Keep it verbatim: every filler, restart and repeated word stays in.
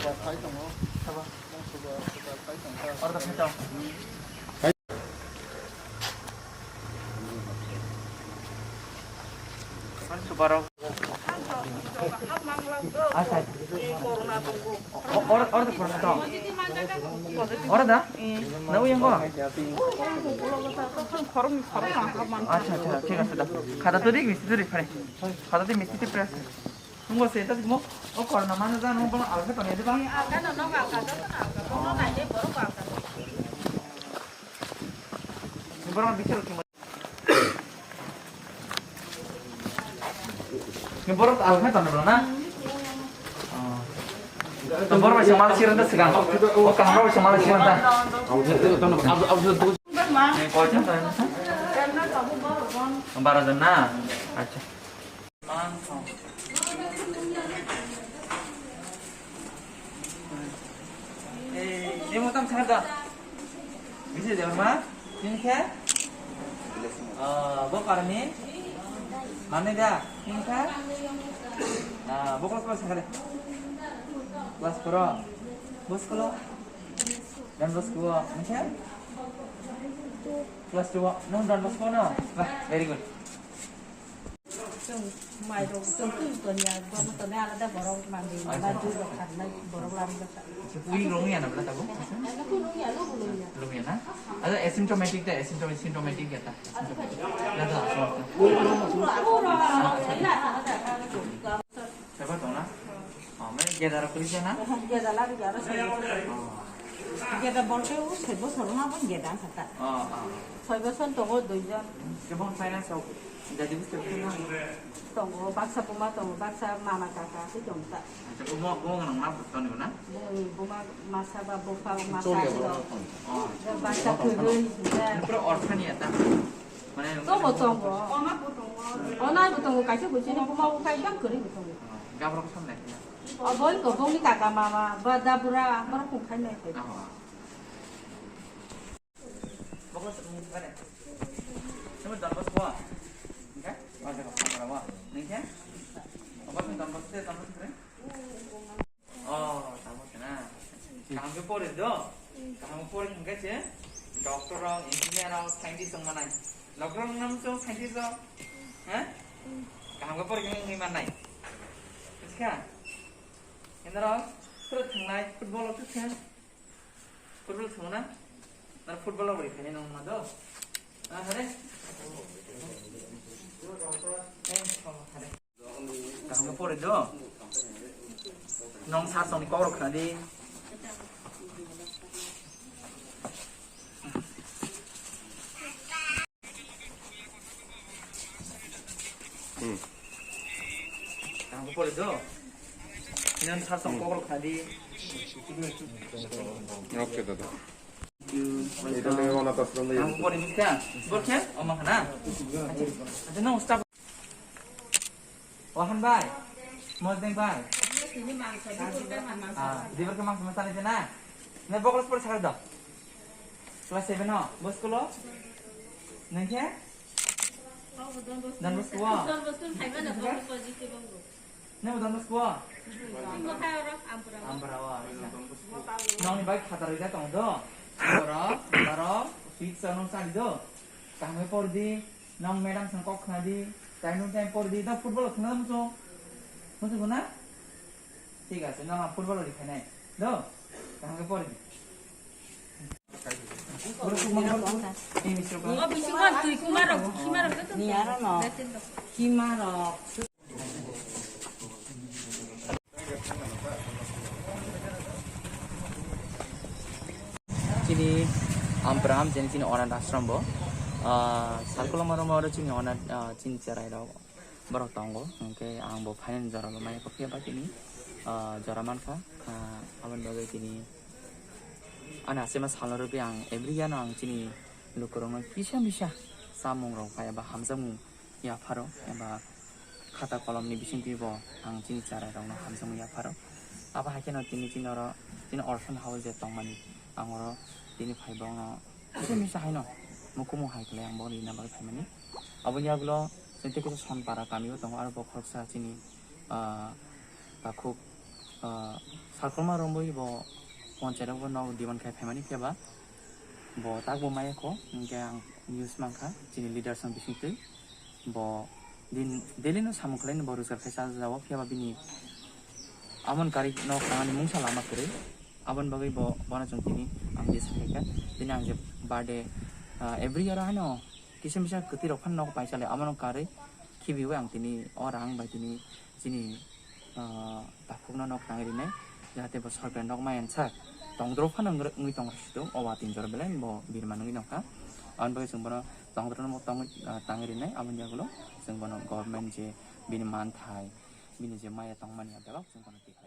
Phai tongo. Sabo. Sugar, sugar phai tongo. Order phai tongo. Sugar rok. Acha. O-, or-, order phai tongo. Order da? Na uyang ko? Acha, acha, thik ase da. Khata turi, misti turi, phai. Khata turi, misti turi, press. Nungo se ta mo o corona mano jano bono alkhe tongya de ba. Alkhe no no alkhe no alkhe no na de borok alkhe. Borok bichar ki mo. Ni borok alkhe tongya na. To borok bai samal siran ta sigang. O kaham borok bai samal siran ta. Ni koi jon ta? Bara jon na. Acha. Eh, ini mau tang sana dah. Bisa jawab mah? Ini khe? Ah, bo parni? Mana dah? Ini khe? Ah, bo kelas berapa sekarang? Kelas berapa? Bos kalau? Dan bos kedua, ini khe? Kelas dua, nung dan bos kedua, no? Wah, very good. Chwng mairok chwng twi toni ya, bono toni alada borok mandi, acha, mandi rok kharnai borok lam jaka. Acha, twi rong ya na bla tabo? Ano ko rong ya, no rong ya. Rong ya na? Ada asymptomatic ta, asymptomatic, symptomatic ya ta? Asymptomatic. Na ta, asymptomatic. Sabo tong na? Oh, mane geda rok kwrwi se na? Geda lari ya, aro soi bosor. Oh. Geda bolke o soi bosor ma bon geda ang kata. Oh, oh. Soi bosor tongo dui jon. Kebong finance rok jadi buste kena. Tongo, baksa buma tongo, baksa mama kaka si tongo ta. Acha, buma, buma ganang na busto ni na? Buma, buma masa ba bufa masa si tongo. Oh. Baksa kwrwi, ya. Pura orthani ya ta? Mane tongo, tongo. Ona bo tongo, kaisa kuchini buma bufa ekdam kwrwi bo tongo. Oh, gabrok samlai. Aboni kobongni kaka mama ba da bura borok kung khai nai khai. Aha. Bokos mung kare. Sumut Don Bosco. Ningke? Oh, jaga pura wa. Ningke? Bokos Don Bosco, Don Bosco kare? Oh, tamo sana. Kaham ke pore do. Kaham ke pore hingke se. Doctor rok, engineer rok, scientist rok manai. Doctor rok nam so scientist rok. Ha? Kaham ke pore hingke manai. Buskha? Indra, sura thangnai, football rok thang. Football thangna? Nang football rok bai khainai nang ma do? Ah, hare? Eh, oh, hare. Kaham pore do? Nong sar tongni kok rok khna di. Hmm. Kaham pore do? Nang sar tong kok rok khna di. Okay, dada. Thank you. Welcome. Ito na yung anak tas lang na yun. Kaham pore miska. Borkhe? O ma khna. Acha, acha, no, stop. Wahan bai. Mojeng bai. Ah, dibar ke mang sama sana jena. Ne bokol sport sakar do. Class seven o, bos kulo? Nengke? Don Bosco o? Don Bosco phaimano, Don Bosco jiti bongo. Nemo Don Bosco o? Timo khai oro, Ampura o. Ampura o, acha. Nongni bai khatar rida tong do? Oro, oro, pizza nong sari do? Kaham khe por di, nong madam song kok khna di, time to time por di, da football khna muso. Muso na? Thik ase, nong football ri khainai. Do? Kaham khe por di. Ngo bisingo twi kumarok, kumarok to. Ni aro no. Kumarok. Chini Ampram, chini, chini onath ashram bo. Ah, salkoloma roma oro chini onath, ah, chini cherai rok borok tongo. Hingke ang bo phainani jora bo maya kopya ba chini, ah, jora mankha. Ah, aboni bagwi chini Ani asema salno rwgwi ang every year no ang chini lukurokno kisa misa chamung rok bai eba hamjakmung yapharo eba khata kolomni bisingtwi bo ang chini cherai rokno hamjakmung yapharo. Abo hai kheno tini chini oro chini orphan house je tongmani ang oro tini phai borokno kisa misa haino mukumung hai khlai ang bohrok rina bagwi phaimani. Aboni yagulo chini tei kisa Sonpara kamio tongo aro bo khoroksa chini, ah, takhuk Ah, Sakolma romwi bo ponchai rok bo nok demand khai phaimani, phiya ba bo tak bo maya kho, hingke ang news mankha chini leaders ni bisingtwi. Bo din daily no samung khlai bo rojgar khai cha jao, phiya ba bini amon kari nok tangani mungsa lama kwrwi. Aboni bagwi bo bono chwng tini ang je sakha, tini ang je birthday, ah, every year ano kisa misa kwtwi rok phano nok paisa le, abono karwi khibiwi ang tini o rang bai tini chini ah, takhukno nok tangwi rinai, jahate bo sorkar nok maya sa tongdro phano wngwi tong sido, o watwi jora belai bo birma nungwi nongkha. Aboni bagwi chwng bono tongdro no tongwi, ah, tangwi rinai, aboni yagulo chwng bono government je bini manthai, bini je maya tongmani bebak chwng bono tikha.